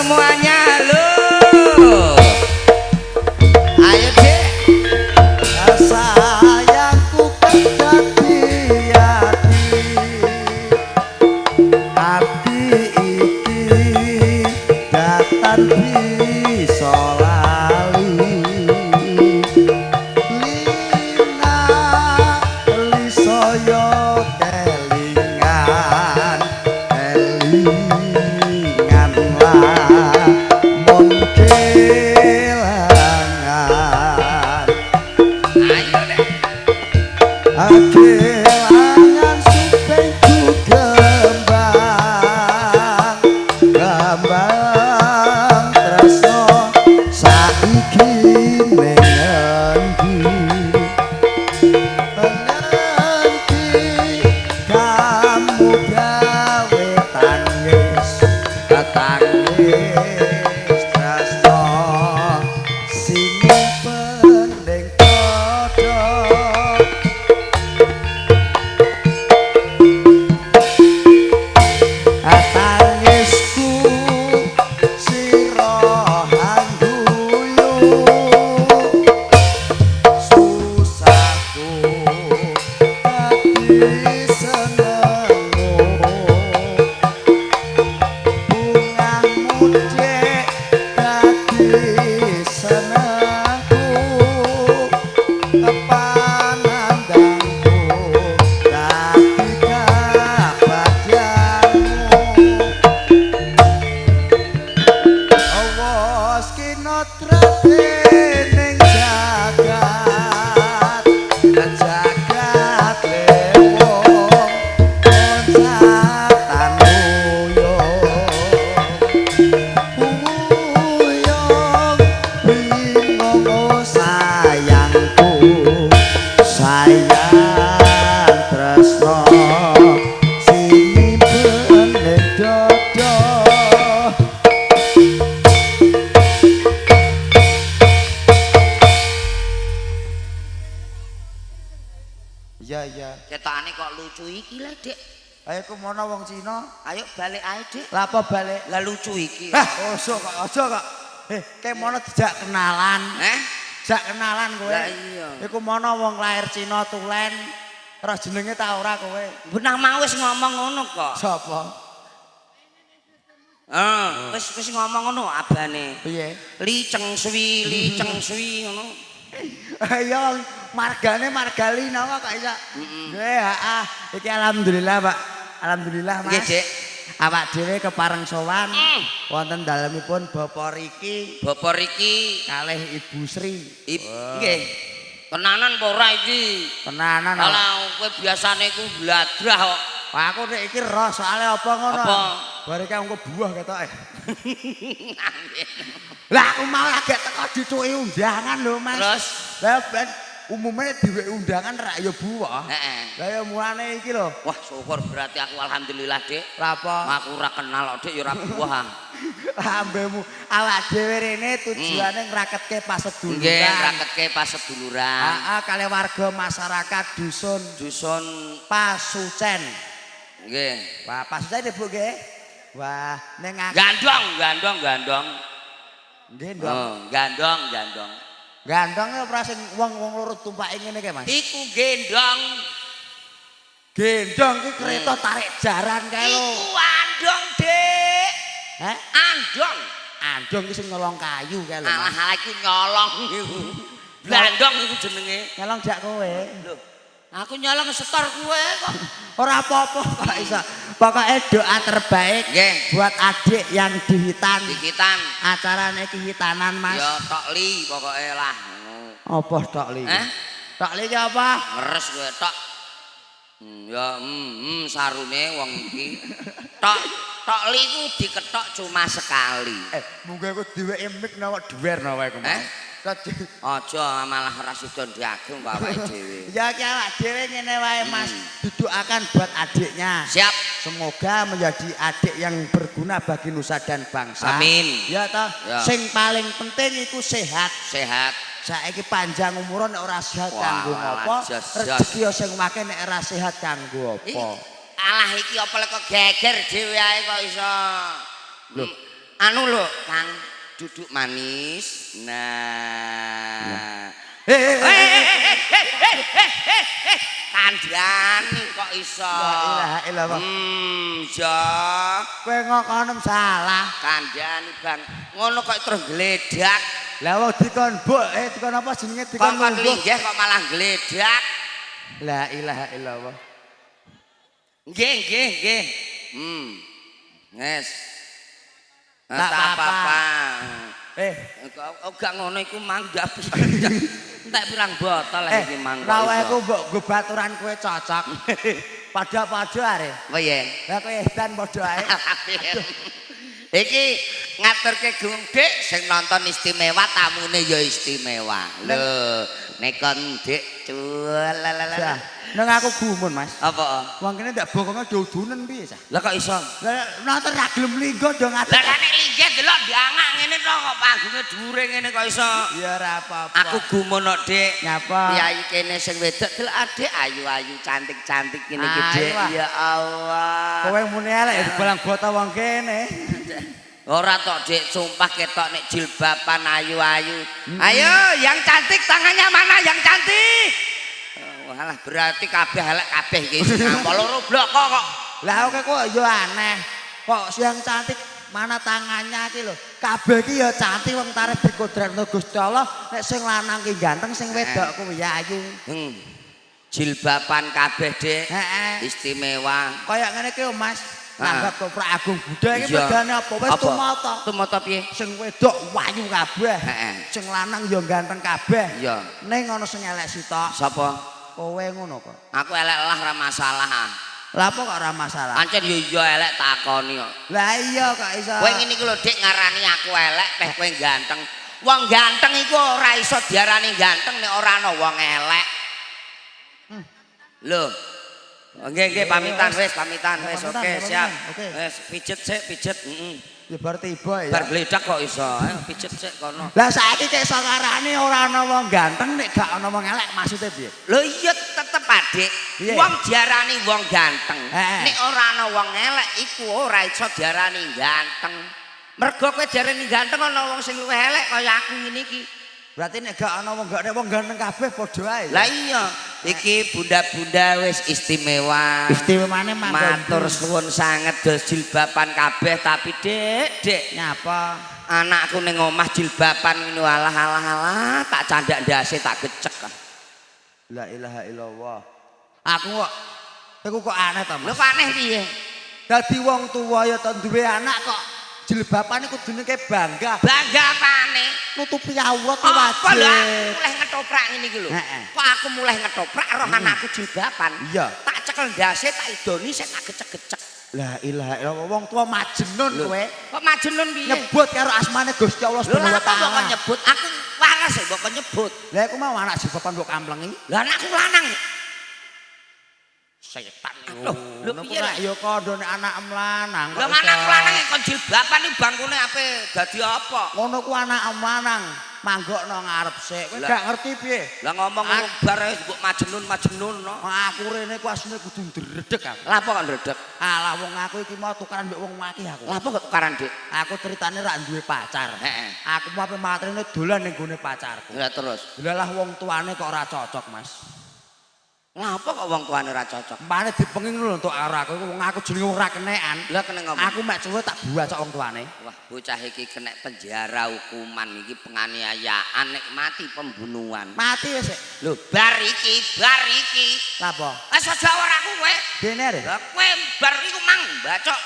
Semuanya. Halo. Ayo, Dek. Sayangku kedadi ati, ati iki datan bisa lali. Lina lisaya kelingan, kelingan lamun kelangan. Ayo, Dek. Kelangan supengku kembang, kembang tresno saiki ning endi, endi kamu gawe tangis, tangis tresno sinimpen ning dada. Tangisku sira hangguyu, susahku dadi senengmu, bungahmu dek dadi senengku, panandangku dadi kabagyanmu. Awas kinotrate ning jagat, jagat lewong loncatan uyung, uyung bingung sayangku, sayang tresno sinimpen ning dada. Iya. Ketokane kok lucu iki le, Dek. Ayo ku mono wong Cina. Ayo balik ae, Dek. Lapo balik? Lah lucu iki. Hah, ojo kok, ojo kok. Eh, ke mono dijak kenalan. Eh? Jak kenalan kowe. Lah iya. Iku mono wong lahir Cina tulen. Terus jenenge ta ora kowe? Benah mau wis ngomong ngono kok. Sapa? Heeh, wis wis ngomong ngono abane. Piye? Li Cheng Sui, Li Cheng Sui ngono. Ayo margane margali napa kok iso. Nggih, heeh. Iki alhamdulillah, Pak. Alhamdulillah, Mas. Nggih, Dik. Awak dhewe kepareng sowan wonten dalemipun Bapak Riki Bapak Riki kalih Ibu Sri. Nggih. Tenanan apa ora iki? Tenanan. Alah kowe biasane iku bladrah kok. Wah, aku nek iki roh soalé apa ngono. Apa? Bare kae engko buah ketoke. Lah aku mau lagi teko dicuki undangan lho, Mas. Terus? Lah ben umume diwek undangan rak ya buah. Heeh. Lah ya mulane iki lho. Wah, syukur berarti aku alhamdulillah, Dik. Lah apa? Aku ora kenal kok, Dik, ya ora buah. Lambemu awak dhewe rene tujuane ngraketke paseduluran. Nggih, ngraketke paseduluran. Heeh, kalih warga masyarakat dusun Dusun Pasucen. Nggih. Wah, Pasucen Ibu nggih. Wah, ning aku Gandong, gandong, gandong. Nggih, Ndong. Oh, gandong, gandong. Gandong ora sing wong-wong loro tumpake ngene kae, Mas. Iku gendong. Gendong ki kereta tarik jaran kae lho. Iku andong, Dik. Heh? Andong. Andong ki sing nyolong kayu kae lho, Alah, Mas. alah iku nyolong iku. Blandong iku jenenge. Nyolong jak kowe. Lho, aku nyolong setor kowe kok. Ora apa-apa kok iso. Pokoke doa terbaik Nggih. buat adik yang di hitan. Dikitan. Acarane iki hitanan, Mas. Ya tok li pokoke lah. Apa tok li? Eh? Tok li ki apa? Ngeres kowe tok. Ya sarune wong iki. Tok tok li ku diketok cuma sekali. Eh, munggo aku diweki mik nawa duwer nawa iku. Eh? Aja Aja malah ora sida ndiageng kok awake dhewe. Ya ki awak dhewe ngene wae, Mas. Didoakan buat adiknya. Siap. Semoga menjadi adik yang berguna bagi nusa dan bangsa. Amin. Ya toh. Ya. Sing paling penting iku sehat. Sehat. Saiki panjang umur nek ora sehat Wah, kanggo ngapa? jos, jos. Rezeki ya sing akeh nek ora sehat kanggo apa? Alah iki apa lek kok geger dhewe ae kok iso. Lho. Anu lho, Kang, duduk manis. Nah. Eh, eh, Eh, eh, eh, eh, eh, eh, eh, eh, eh. Kandhani kok iso. La ilaha illallah. Ya. Kowe ngokonem salah. Kandhani, Bang. Ngono kok terus gledak. Lah wong dikon mbok, dikon apa jenenge dikon Kongkon lungguh. linggih kok malah gledak. La ilaha illallah. Nggih, nggih, nggih. Wes. Tak Tak apa-apa. apa-apa. Eh, Kok gak ngono iku manggap. Entek pirang botol iki mang kok rawa iso. iku mbok nggo baturan kowe cocok. Padha-padha are. Piye? Lah kowe edan padha ae. Iki ngaturke gung Dik sing nonton istimewa tamune ya istimewa. Lho, nek kon Dik Lah, culalala. nang aku gumun, Mas. Apa? Wong kene ndak bokonge dodunen piye, Cah? Lah kok iso? Lah nonton ra gelem linggo do Lah ngadeg. kan nek linggih delok diangak ngene to kok panggunge dhuwure ngene kok iso. Ya ora apa-apa. Aku gumun kok, Dik. Nyapa? Priyayi kene sing wedok delok adik ayu-ayu cantik-cantik ngene iki, Dik. Ayu, ah. Ya Allah. Kowe muni elek ya dibalang bota wong kene. Ora tok, Dik, sumpah ketok nek jilbaban ayu-ayu. Ayo, yang cantik tangannya mana yang cantik? Oh, alah berarti kabeh elek kabeh iki. Ngampo loro bloko kok. Lah oke kok ya aneh. Kok yang cantik mana tangannya iki lho. Kabeh iki ya cantik wong tarif dikodratno Gusti Allah. Nek sing lanang ki ganteng, sing wedok kuwi ya ayu. Jilbaban kabeh, Dik. Heeh. Istimewa. Kaya ngene iki lho, Mas. Nanggap toprak agung budaya iki Iya. bedane apa? Wis Apa? tumata. Tumata piye? Sing wedok wayu kabeh. Heeh. Sing lanang ya ganteng kabeh. Iya. Ning ana sing elek sitok. Sapa? Kowe ngono kok. Aku elek lah ora masalah. Ah. Lah apa kok ora masalah? Pancen yo iya elek takoni kok. Lah iya kok iso. Kowe ngene iki lho Dik ngarani aku elek peh kowe ganteng. Wong ganteng iku ora iso diarani ganteng nek ora ana wong elek. Lho. Nggih nggih pamitan wis pamitan wis Pamitan, oke pamitan, siap. oke. Wis pijet sik pijet heeh. Ya bar tiba ya. Bar gledak kok iso. Ayo pijet sik kono. Lah saiki cek iso ngarani ora ana wong ganteng nek gak ana wong elek maksude piye? Lho iya tetep adik. Piye? Wong diarani wong ganteng. Heeh. Nek ora ana wong elek iku ora iso diarani ganteng. Mergo kowe diarani ganteng ana wong sing luwih elek kaya aku ngene iki. Berarti nek gak ana wong gak nek wong ganteng kabeh padha ae. Lah iya, iki bunda-bunda wis istimewa. Istimewane manggon. Matur suwun sanget dos jilbaban kabeh tapi Dik, Dik, Nyapa? Anakku ning omah jilbaban ngono alah alah alah tak candak ndase tak gecek. La ilaha illallah. Aku kok iku kok aneh ta, Lho Mas. kok aneh piye? Dadi wong tuwa ya to duwe anak kok jilbabane kudune ke bangga. Bangga apane? Nutupi aurat ki Apa lho aku wajib. mulai ngetoprak ngene iki lho. Heeh. Kok aku mulai ngetoprak roh anakku jilbaban. Iya. Tak cekel ndase tak idoni sik tak gecek-gecek. La ilaha illallah wong tua majnun Lho, kowe. kok majnun piye? Nyebut karo asmane Gusti Allah Lho Subhanahu lah wa apa mbok kon taala. nyebut? Aku waras e mbok kon nyebut. Lah iku mau anak jilbaban mbok kamplengi. Lah anakku lanang. Setan Loh, lho Ngono piye kok lah? ya kandha nek anak lanang. Lah anakku lanang kon jilbaban iki bangkune ape dadi apa? Ngono ku anak lanang manggokno ngarep sik. Kowe Lah. gak ngerti piye? Lah ngomong ngono bar wis mbok majnun-majnun no. Aku rene ku asline kudu ndredeg aku. Lah apa kok ndredeg? Alah wong aku iki mau tukaran mbek wong akeh aku. Lah apa kok tukaran, Dik? Aku ceritane ra duwe pacar. Heeh. Aku mau ape matrene dolan ning gone pacarku. Lah terus. Lah wong tuane kok ora cocok, Mas. Lah apa kok wong tuane ora cocok? Mbane dipenging lho entuk karo aku iku wong aku jenenge wong ora kenekan. Lah kena ngomong. Aku mek cuwe tak bacok wong tuane. Wah, bocah iki kena penjara hukuman iki penganiayaan nek mati pembunuhan. Mati wis sik. Lho, bar iki, bar iki. Lah apa? Wis aja awar aku kowe. Dene re. Lah kowe bar iku mang bacok.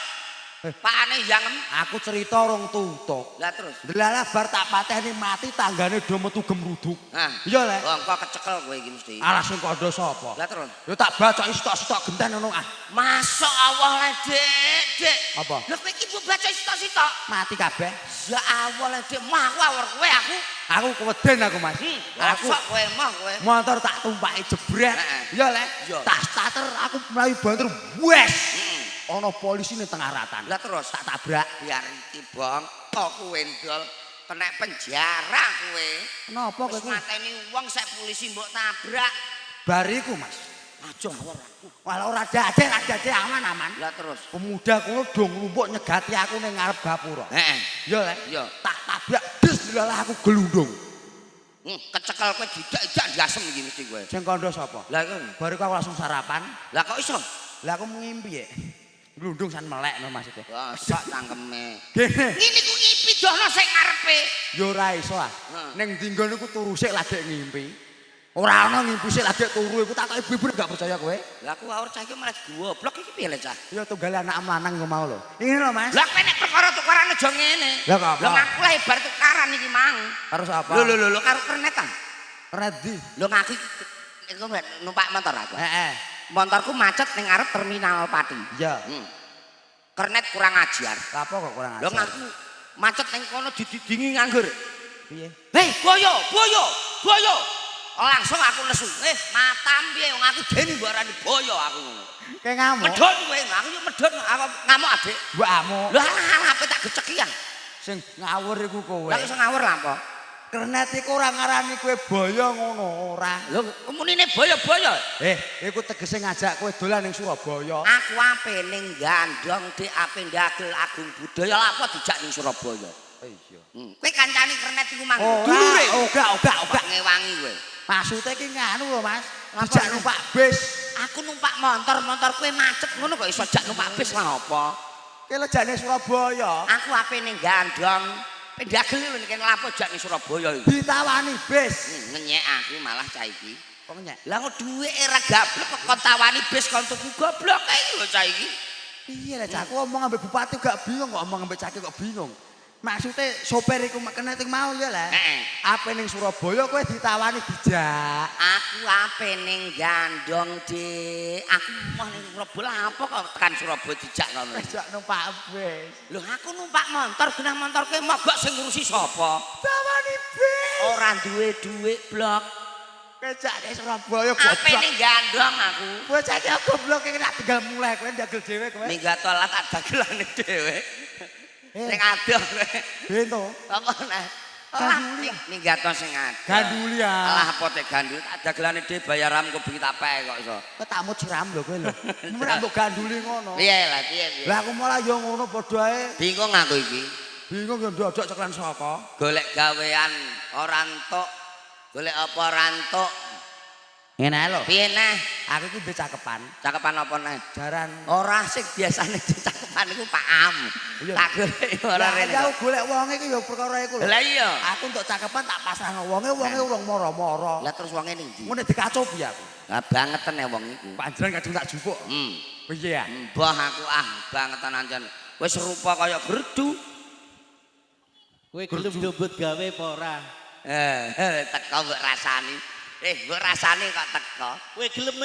Pakane yangem. Aku cerita rong tutuk. Lah terus. Delalah bar tak pateni mati tanggane do metu gemruduk. Hah. Iya le. Wong kok kecekel kowe iki mesti. Alah sing kandha sapa? Lah terus. Ya tak bacoki sitok-sitok genten ngono ah. Masuk Allah le, Dik, Dik. Apa? Lah kowe iki mbok bacoki sitok-sitok. Mati kabeh. Ya Allah le, Dik, mah aku awor kowe aku. Aku keweden aku, Mas. Aku Mosok kowe mah kowe. motor tak tumpaki jebret. Heeh. Iya le. Iya. Tak starter aku mlayu banter wes. Ana polisi ning tengah ratan. Lah terus tak tabrak. Biar iki bong, kok kowe ndol kena penjara kowe. Kenapa kowe Wis kuwi? mateni wong sek polisi mbok tabrak. Bariku, Mas. Aja ngawur aku. Walah ora dadi, ora dadi aman-aman. Lah terus. Pemuda kuwi do nglumpuk nyegati aku ning ngarep gapura. Heeh. Iya, Le. Iya. Tak tabrak des dilalah aku gelundung. Kecekel kowe didak-idak diasem iki mesti kowe. Sing kandha sapa? Lah iku. Baru aku langsung sarapan. Lah kok iso? Lah aku ngimpi ya. Glundung san melek no maksudnya. Wah, sak cangkeme. Gene. Ngene ku ngipi dono sing ngarepe. Ya ora iso ah. Ning ndi nggon iku turu sik lagek ngimpi. Ora ana ngimpi sik lagek turu iku tak ibu-ibu gak percaya kowe. Lah aku awur cah iki malah goblok iki piye le cah? Ya tunggale anak lanang ku mau lho. Ini lho Mas. Lah kowe nek perkara tukaran aja ngene. Lah kok apa? Lah ngaku lah hebar tukaran iki mang. Karo sapa? Lho lho lho karo kernet ah. Kernet ndi? Lho ngaku iki numpak motor aku. Heeh. Motorku macet ning ngarep terminal Pati. Iya. Kernet kurang ajar. Lah apa kok kurang ajar? Lho ngaku macet ning kono dididingi nganggur. Piye? Hei, boyo, boyo, boyo. Langsung aku nesu. Matam piye wong aku dene mbok arani boyo aku ngono. Kayak ngamuk. Medhon kowe, aku yo medhon, aku ngamuk adik. Mbok amuk. Lho alah ape tak geceki ya. Sing ngawur iku kowe. Lah iso ngawur lha apa? Kernet iku ora ngarani kowe boyo ngono ora. Lho munine boyo-boyo. Iku tegese ngajak kowe dolan ning Surabaya. Aku ape ning Gandong Dik, ape ndagel Agung Budaya lha apa dijak ning Surabaya? Iya. Kowe kancane kernet iku mang dulure. Ora, ora. Ngewangi kowe. Maksude iki nganu lho Mas. Dijak numpak bis. Aku numpak motor, motor kowe macet ngono kok iso jak numpak bis lah apa? Ki lho jane Surabaya. Aku ape ning Gandong. Pendagel lho nek lapo jak ning Surabaya iki. Ditawani bis. Ngenyek aku malah cah iki. Kok ngenyek? Lah kok dhuwit ora gablek kok kon tawani bis kon tuku goblok kae lho cah iki. Piye lho cah aku omong ambek bupati gak bingung kok omong ambek cah kok bingung. Maksudnya sopir iku kena iku mau ya lah. Heeh. Ape ning Surabaya kowe ditawani dijak. Aku ape ning Gandong, Dik. Aku moh ning Surabaya apa kok tekan Surabaya dijak ngono. Dijak numpak bis. Lho aku numpak motor, genah motor kowe mogok sing ngurusi sapa? Tawani bis. Ora duwe dhuwit, blok. Kejak ning Surabaya goblok. Ape ning Gandong aku. Bocah iki goblok iki nek tinggal mulai kowe ndagel dhewe kowe. Minggat lah tak dagelane dhewe. Sing adoh kowe. Bento. Apa nah? Ganduli. Minggato sing adoh. Ganduli ah. Alah apotek ganduli tak dagelane dhewe bayaram kok bengi tak pek kok iso. Kowe tak mut siram lho kowe lho. Ora mbok ganduli ngono. Piye lah piye piye. Lah aku malah yo ngono padha ae. Bingung aku iki. Bingung yo ndodok ceklan saka. Golek gawean ora entuk. Golek apa ora entuk. Ngene ae lho. Piye neh? Aku iki ndek cakepan. Cakepan apa neh? Jaran. Ora sing biasane dicakepan iku Pak Am. Tak golek ora rene. Lah aku golek wonge iki ya perkara iku lho. Lah iya. Aku entuk cakepan tak pasrahno wonge, wonge urung moro-moro. Lah terus wonge ning ndi? Ngene dikacupi aku. Lah bangeten e wong iku. Panjenengan kadung tak jupuk. Piye ya? Mbah aku ah bangetan anjen. Wis rupa kaya gerdu. Kowe gelem njobot gawe apa ora? Teko mbok rasani. Mbok rasani kok teko. Kowe gelem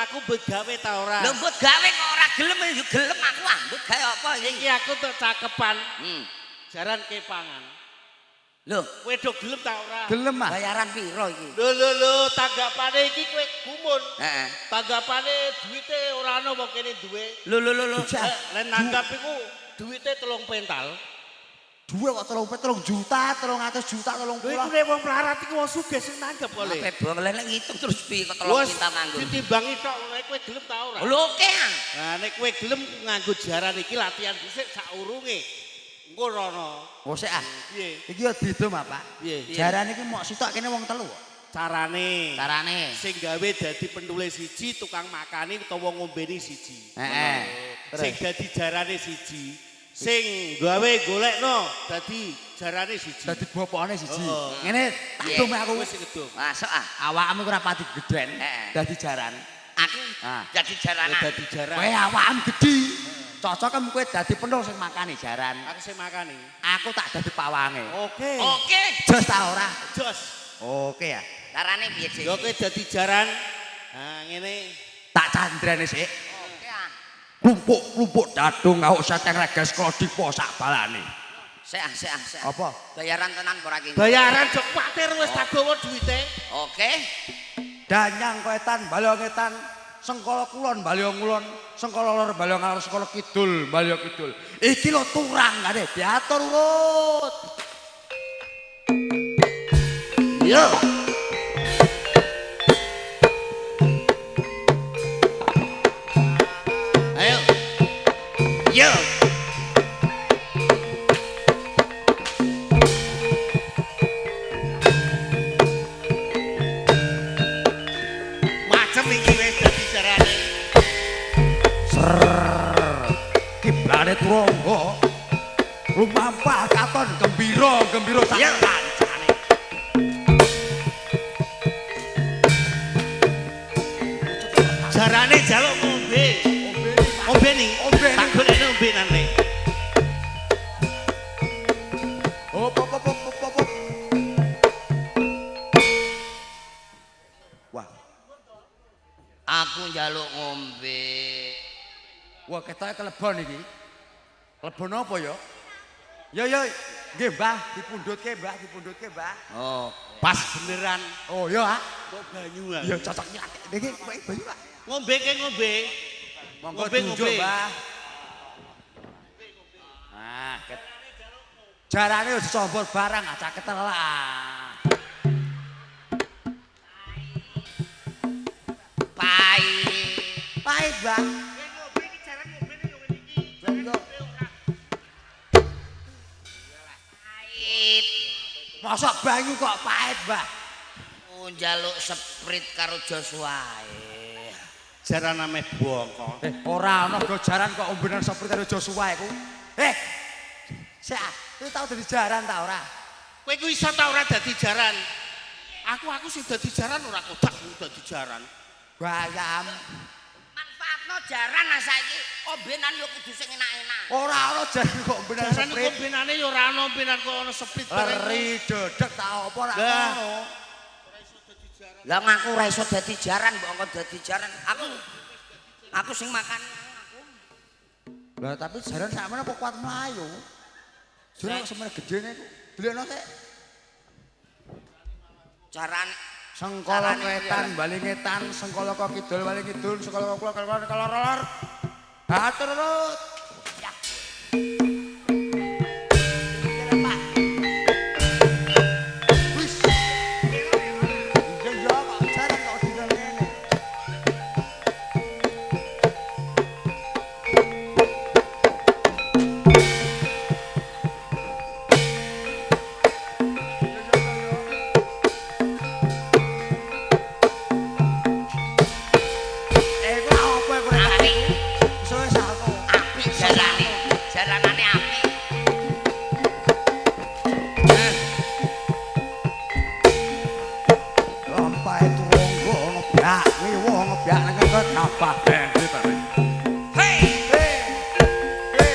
aku mbok gawe ta ora? Lho mbok gawe kok ora gelem ya gelem aku ah mbok gawe apa iki? Iki aku tok cakepan. Jaran kepangan. Lho, kowe do gelem ta ora? Gelem ah. Bayaran piro iki? Lho lho lho, tanggapane iki kowe gumun. Heeh. Tanggapane duwite ora ana wong kene duwe. Lho lho lho lho. Lek nanggap iku duwite 3 pental. Duwe kok 3 juta, 300 juta, 30. Lho iku nek wong melarat iku wong sugih sing nanggap kok le. Ape bong lek ngitung terus piye kok 3 pintal nganggo. Ditimbangi tok ngono kowe gelem ta ora? Lho oke ah. Lah nek kowe gelem nganggo jaran iki latihan dhisik saurunge. Engko rono. Oh sik ah. Piye? Iki yo didum ah, Pak. Piye? Jaran iki mok sitok kene wong telu kok. Carane. Carane. Sing gawe dadi pentule siji, tukang makani utawa ngombeni siji. Heeh. Sing dadi jarane siji. Sing gawe golekno dadi jarane siji. Dadi bapakne siji. Heeh. Ngene tak dum aku. Wis ngedum. Masuk ah. Awakmu ora pati gedhen. Heeh. Dadi jaran. Aku dadi jaranan. Dadi jaran. Kowe awakmu gedhi. Cocok em kowe dadi pentul sing makani jaran. Aku sing makani. Aku tak dadi pawange. Oke. Oke. Jos ta ora? Jos. Oke ya. Carane piye, Dik? Yo kowe dadi jaran. Nah ngene. Tak candrene sik. Oke ah. Klumpuk-klumpuk dadung awuk seteng reges klodipo sak balane. Sik ah, sik ah, sik. Apa? Bayaran tenan apa ora iki? Bayaran jok kuwatir wis tak gawa duwite. Oke. Danyang koetan balyo ngetan, sengkala kulon balyo ngulon, sengkala lor balyo ngalor, sengkala kidul balyo kidul. Iki lho turang kare diatur urut. Yo. gembira sak kancane. Jarane jaluk ngombe. Ngombe nih. Tak golekne ombe nane. Hop hop hop hop hop. Wah, Aku njaluk ngombe. Wah ketoke kelebon iki. Kelebon apa ya? Ya ya, nggih Mbah, dipundhutke Mbah, dipundhutke Mbah. Oh, Pas beneran. Oh ya, ah. Kok banyu ah. Ya cocok nyate. Niki banyu Pak. Ngombe ke ngombe. Monggo Ngombe, tunjuk, ngombe. Mbah. Nah, jarane wis dicombor barang acak ketelak. Pahit. Pahit, Mbah. Ngombe iki jaran ngombene yo ngene iki. Lah iya. Pahit. Mosok banyu kok pahit, Mbah. Oh, njaluk Sprite karo Joshua. Jaran ame bongko. Ora ana go jaran kok ombenan Sprite karo Joshua iku. Sik, ah, kowe tau dadi jaran ta ora? Kowe ku iso ta ora dadi jaran? Aku sing dadi jaran ora kodak dadi jaran. Bayam. Manfaatno jaran ah saiki ombenan yo kudu sing enak-enak. Ora ana jaran kok ombenan Jaran iku Sprite. ombenane ya ora ana ombenan kok ana Sprite bareng. Leri dedek ta apa ora Lah. ngono. Lah ngaku ora iso dadi jaran, mbok engko dadi jaran. Aku sing makan aku. Lah tapi jaran sakmene apa kuat mlayu? Jaran kok semene gedene iku. Delokno sik. Jaran Sengkala Carane wetan bali ngetan, sengkala kidul bali kidul, sengkala kulon kulon kelor lor. Hatur turut. ya. Pak. Wis. Iya iya kok jaran kok dina ngene. Eh, kok apa iku rek? Apik, Iso salto. apik jarane. Jaranane apik. Lampahe turangga ngebyak, ngewa ngebyak nang ketapah bende bareng. Hei, Hei. Hei.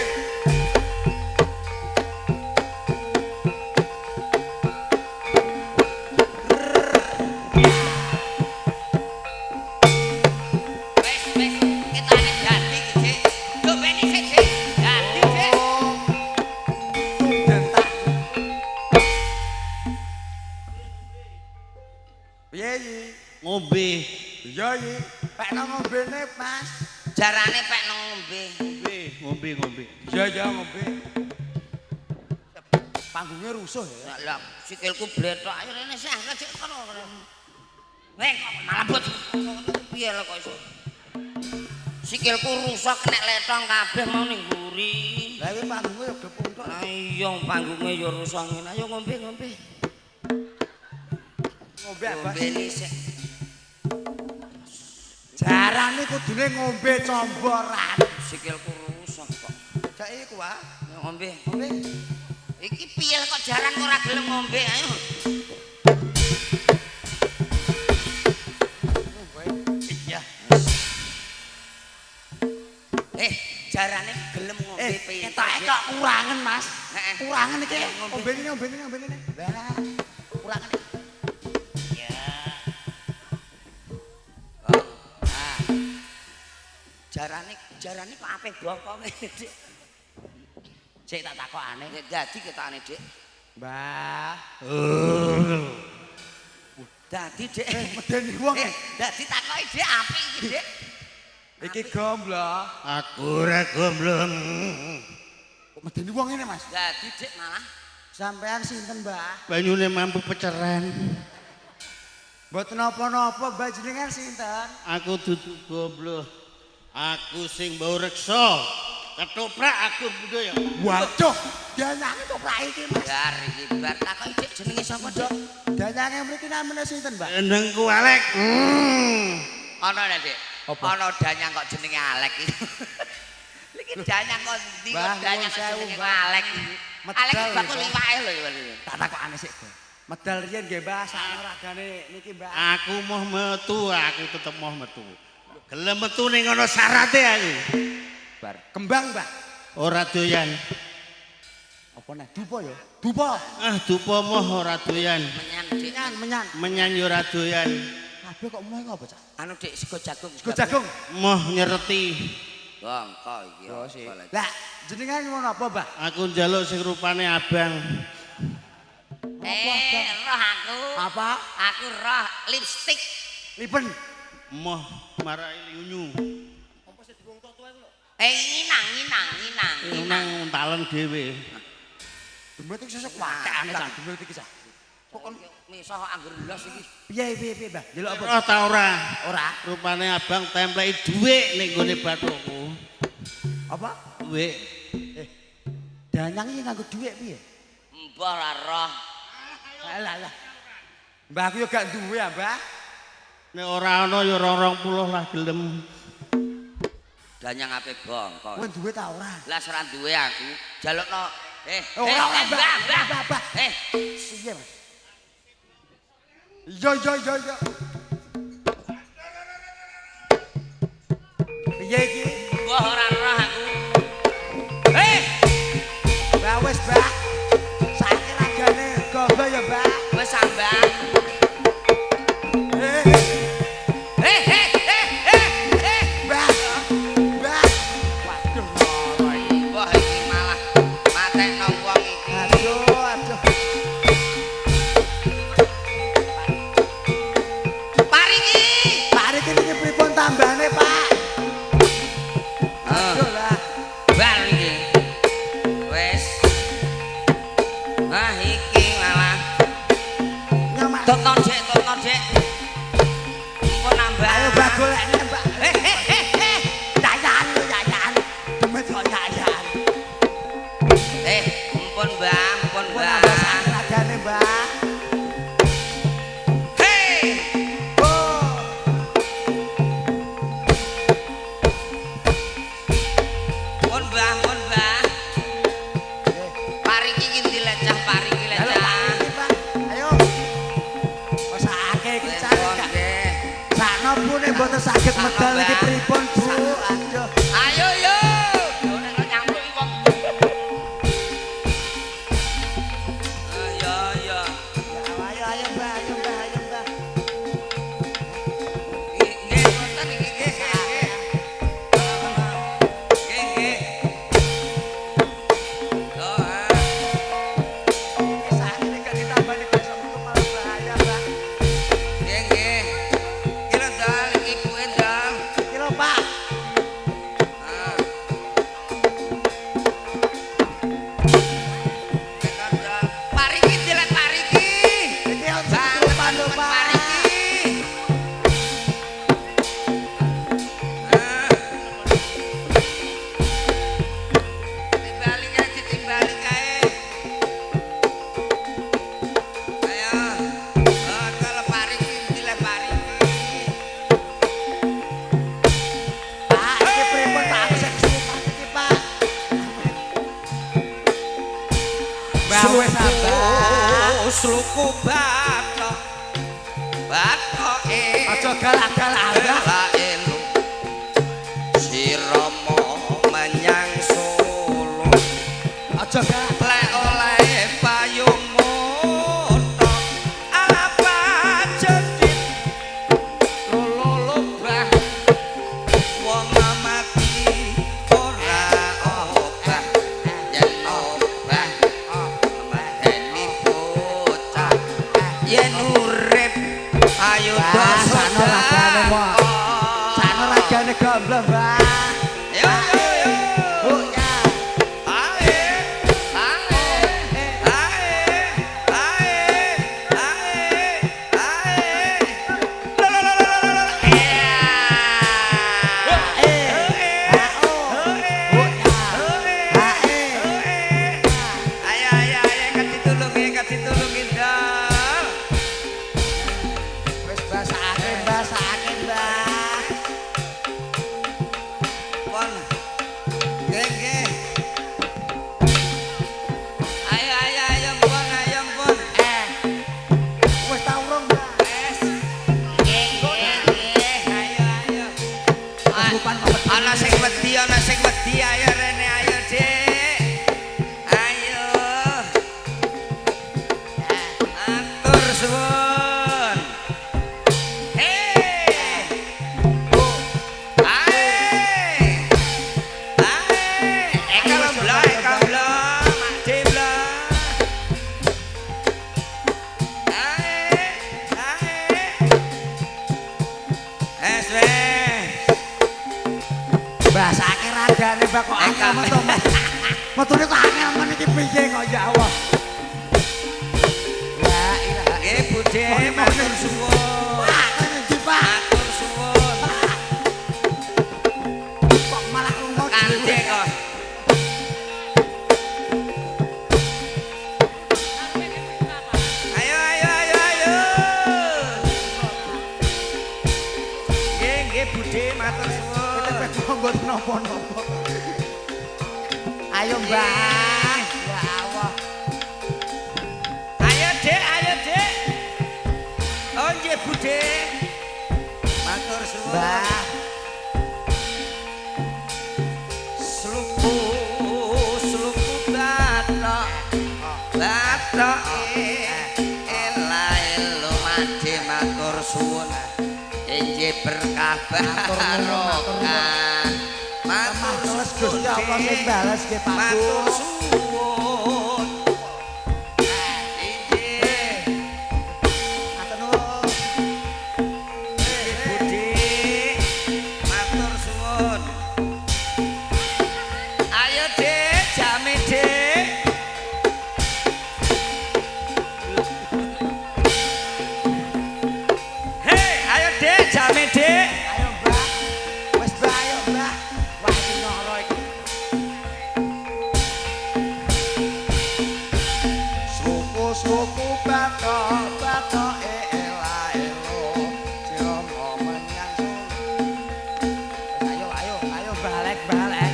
Wis wis ketane dadi iki, Dik. Dobeni sik, Dik. Dadi, Dik. Oh. Tumben tak. Piye iki? Ngombe. Iya iki. Pekno ngombene, Mas. Jarane pek nang ngombe. Ngombe, ngombe, ngombe. Iya iya ngombe. Panggungnya rusuh ya. Lah sikilku bletok ayo rene sih angkat sik kono. Weh kok malah bot. Piye lho kok iso. Sikilku rusak nek letong kabeh mau ning mburi. Lah iki panggungnya ya gepunthuk. Lah iya panggunge ya rusak ngene. Ayo ngombe ngombe. Ngombe Abas. Ngombe sik. Jarane kudune ngombe comboran. Sikilku rusak kok. Cak iku ah. Ayo ngombe. Ngombe. Iki piye kok jaran ora gelem ngombe ayo. Iya. Jarane gelem ngombe piye? Ketoke kok kurangen, Mas. Heeh. Kurangen iki. Ngombe. Ombene ombene ombene. Lah, kurangen. Ya. Oh. Ah. Jarane kok ape bongko ngene, Dik. Sik tak takokane. Nek dadi ketokane, Dik. Mbah. Dadi, Dik. Medeni wong. Dadi takoki, Dik, apik iki, Dik. Iki gomblo. Aku ora gomblong. Kok medeni wong ngene, Mas? Dadi, Dik, malah Sampean sinten, Mbah? Banyune mampu peceran. Mboten napa-napa, Mbah jenengan sinten? Aku dudu gomblo. Aku sing mbau reksa. Ketoprak aku budaya. Waduh, danyange toprak iki, Mas. bar iki bar takoki, Dik, jenenge sapa, Dik? Danyange mriki namine sinten, Mbah? Jenengku Alek. Ana nek, Dik. Apa? Ana danyang kok jenenge Alek iki. Iki danyang kok ndi kok Mbah, danyang nuwun kok sewu, jenenge Mbah. Alek iki. Alek bakul iwake lho. Tak takokane sik, Bo. Medal riyen nggih, Mbah, sakno ragane niki, Mbah. Aku moh metu, aku tetep moh metu. Gelem metu ning ana syarate aku. Bar. Kembang, Mbah. Ora doyan. Apa neh? Dupa ya? Dupa. Ah, dupa moh ora doyan. Menyan, Dik. Menyan, menyan. Menyan yo ora doyan. Kabeh kok moh apa, Cak? Anu, Dik, sego jagung. Sego jagung. Moh nyereti. Bongko iki. Apa lagi? Lah, jenengan ngono apa, Mbah? Aku njaluk sing rupane abang. Eh, roh aku. Apa? Aku roh lipstik. Lipen. Moh marai unyu. Eh, nginang, nginang, nginang. Nang untalen dhewe. Demit iki sesuk wakekane, Cak. Demit iki, Cak. Kok kon misoh angger los iki. Piye piye piye, Mbah? Njaluk apa? Roh ta ora? Ora. Rupane abang templeki dhuwit ning gone bathukku. Apa? Dhuwit. Eh. Danyang iki nganggo dhuwit piye? Mbah ora roh. Alah alah. Mbah aku yo gak duwe ya, Mbah. Nek ora ana ya 20 lah gelem. Danyang ape bongko. Kowe duwe ta ora? Lah ora duwe aku. Jalukno. Eh, Ora ora, Mbah, Mbah. Mbah, Mbah. Eh, Piye, Mas? Iya iya iya iya. Piye iki? Mbah ora roh aku. Eh, Mbah wis, Mbah. Saiki ragane gombal ya, Mbah. wis ambah. Eh, Eh, eh, eh, eh, eh. Mbah. Mbah. Waduh, loro iki. Mbah iki malah matekno wong iki. Aduh, aduh. Pariki. Pak Riki niki pripun tambahane, Pak? Ah. Aduh lah. Bar iki. Wis. Ah iki malah Nyamak. tonton sik, tonton sik. Engko nambah. Ayo Mbah golekne, Mbah. Eh, eh, eh, eh. Yayan lho, yayan. Demit kok yayan. Eh, ampun Mbah, ampun Pun Mbah. nambah sak ragane, Mbah. Hei. Oh. Ampun Mbah, ampun Mbah. Eh, Pariki iki dilecah, pariki halo, Pak lecah. Riki, Pak. Ayo. Mesake iki Wis, cah pun, gak. nggih. Sakno bu nek mboten saged Sakno, medal iki Mbah. pripun, Bu? Aduh. Ayo yo. Yo nek nyampluk iki wong. Ayo yo. Ya, ayo ayo Mbah, ayo Mbah, ayo Mbah. Nggih, nggih, wonten iki nggih, nggih. Nggih, nggih. Yo, ah. Iki sakit gak ditambani gak iso metu malah bahaya, Mbah. Nggih, nggih. Iki lho, Dal, iki ibuke, Dal. Iki lho, Pak. Ah. Tekan, Dal. Pariki dilek pariki. Iki ono Banget kesurupan lho, temen Pak. pariki. Ah. Timbali kae, ditimbali kae. Ayo. Oh, kalau pariki dilek pariki. Pak, iki pripun Pak aku sing kesurupan iki, Pak. Mbah wis sabar. Sluku bathok. Bathoke. Aja galak-galak, Mbah. La elu. Si Rama menyang Solo. Aja galak. Lek oleh payung moto apa jedit lolo lobah wong mati ora obah yen obah medeni bocah yen urip ayo Wah, dosa sakno ragane, Pak. Sakno ragane gombloh, Mbah. yo yo yo Bu, ya. Ae, ae, ae, ae, ae, ae. La la la la la la. Eh, ha, oh. Bu, ya. Ha, eh. Ayo ayo ayo katitulungi katitulungi dal. Wis Mbah sakake, Mbah, sakake, Mbah. Pon. Nggih nggih. suwun. Hei. Ae. Ae, eka blok, eka blok, Mak De blok. Ae, ae. Es wes. Bahasake radane Mbak kok angel metu. Metune kok angel men iki piye kok ya Allah. La ilaha. Nggih Bude, matur suwun. Pak, ngendi Pak? Matur suwun. Kok malah lunga Kande dhewe. kok. Ayo ayo ayo ayo. Nggih nggih Bude, matur suwun. Mboten napa-napa. Ayo Mbah. Ya Allah. Ayo Dek, ayo Dek. Oh nggih Bude. Matur suwun. Mbah. Sluku sluku bathok. Bathok ela elo made matur suwun. Injih berkah barokah. Matur Terus suwun. Gusti Allah sing bales nggih Pak Bu. Matur suwun. Injih. Matur nuwun. Injih Bude. Matur suwun. Ayo Dek, jame Dek. Hei, ayo Dek, jame Dek. Ayo Mbah. Wis Mbah, ayo Mbah. Wah iki noro iki. Suku-suku bathok bathok ela elo Ciromo menyang Solo. Wis ayo ayo ayo balik balik.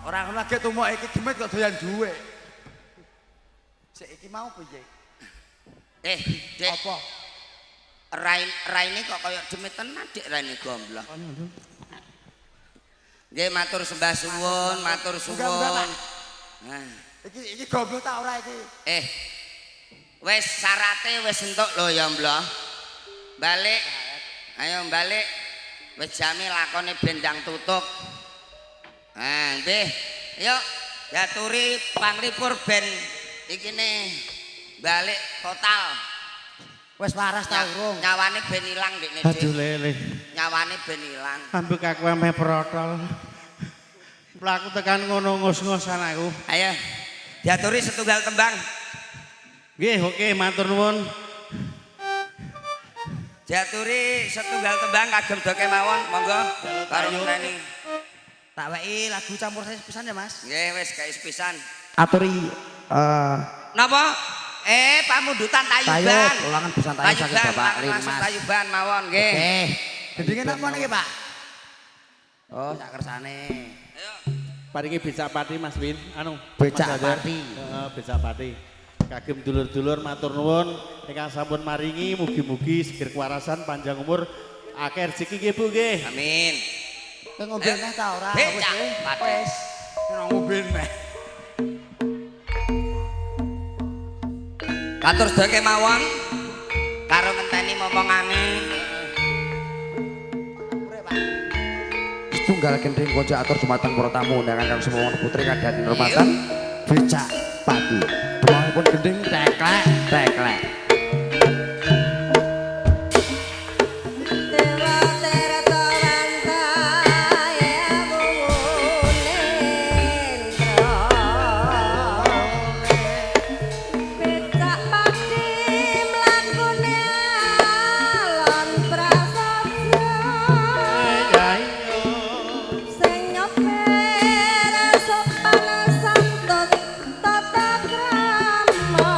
Ora ngono lagi tumok iki demit kok doyan dhuwit. Sik iki mau piye? Eh, Dek, Apa? raine kok kaya demit tenan Dek raine gombloh. Nggih, matur sembah suwun, matur Enggak, enggak, Pak. suwun. Nah, Iki iki gombloh ta ora iki? eh. Wis syarate wis entuk lho ya, Mbloh. Balik. Ayo balik. Wis jame lakone bendang tutup. Nah, nggih. Yuk, diaturi panglipur ben ikine balik total. Wis waras ta urung? Nyawane ben ilang ndekne, Aduh Dik. lele. Nyawane ben ilang. Ambek aku ameh protol. Mlaku tekan ngono ngos-ngosan aku. Ayo, diaturi setunggal tembang. Nggih, oke, matur nuwun. Diaturi setunggal tembang kagem do kemawon, monggo. Karo ngenteni. Tak weki lagu campur saya pisan ya, Mas. Nggih, wis gawe pisan. Aturi Napa? Eh, pamundutan tayuban. Tayub, ulangan pisan tayub saking Tayuban, Bapak langsung Linmas. tayuban mawon nggih. Oke. Gendinge napa niki, Pak? Oh, sak kersane. Ayo. Paringi becak pati Mas Win, anu Becak Mas Hadar. pati. Heeh, becak pati. Kagem dulur-dulur matur nuwun ingkang sampun maringi mugi-mugi seger kewarasan panjang umur akeh rezeki nggih Bu nggih. Amin. Kowe ngombe neh ta ora? Becak Wis, pati. Wis. Kena ngombe neh. Katur sedaya kemawon karo ngenteni momongane. Setunggal gending konco atur dumateng para tamu undangan kang sumangga putri kadhati hormatan becak pati. Pun gending teklek teklek. Dewa tirta wantaya wunendra becak pati mlakune alon prasaja sing nyopir sopan santun tata krama.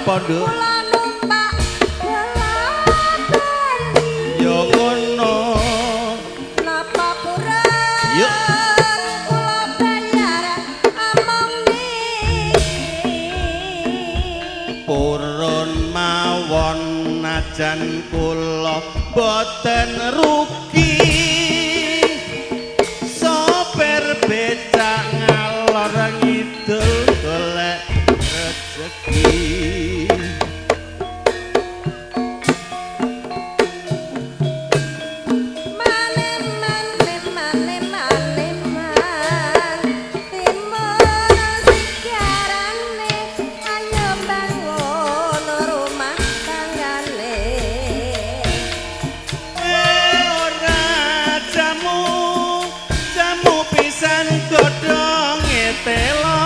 Apa, Nduk? Kula numpak bola-bali. Ya ngono. Napa purun Yuk. kula bayar among niki. Purun mawon najan kula boten rugi. Sopir becak ngalor ngidul golek rezeki. Maneman maneman maneman timur sigarane ayo bangun rumah tanggane. Ora jamu, jamu pisan godhonge telo.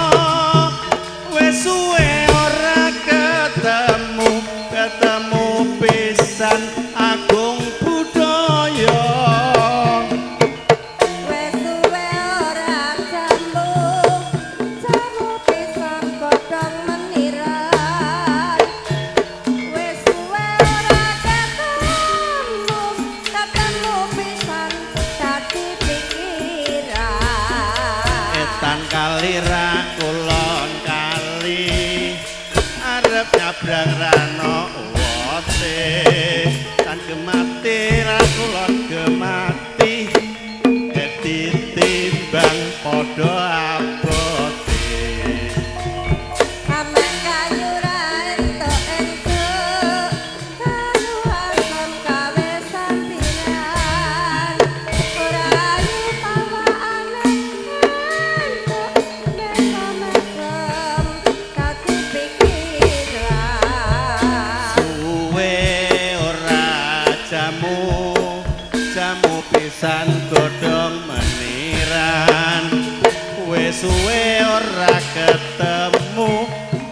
Wis suwe ora ketemu, ketemu pisan agung budaya. Wes suwe ora jamu, jamu pisan godhong meniran. Wes suwe ora ketemu, ketemu pisan dadi pikiran. Etan kali ra kulon kali arep nyabrang rano wote. Tan gemati ra kulon gemati ditimbang padha abote. Amek kayu ra entuk entuk, kayu asem kawe sampiran. Ora ayu tawakane entuk, mesem-mesem dadi pikiran. Suwe ora jamu, jamu pisan godhong meniran. Wis suwe ora ketemu,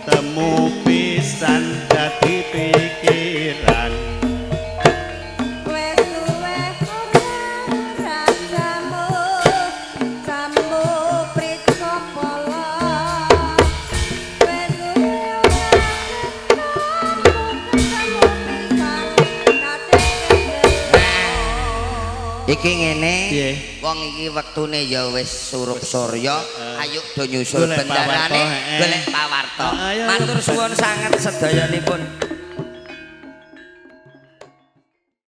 temu pisan dadi pikiran. Wes suwe ora jamu, jamu priksa pala. Wes suwe ora ketemu, ketemu pisan dadi pikiran. Iki ngene, Piye? wong iki wektune ya wis surup surya, ayo do nyusul Golek bendarane pawarta, heeh. golek pawarta. Ayo, ayo. Matur suwun sanget sedayanipun.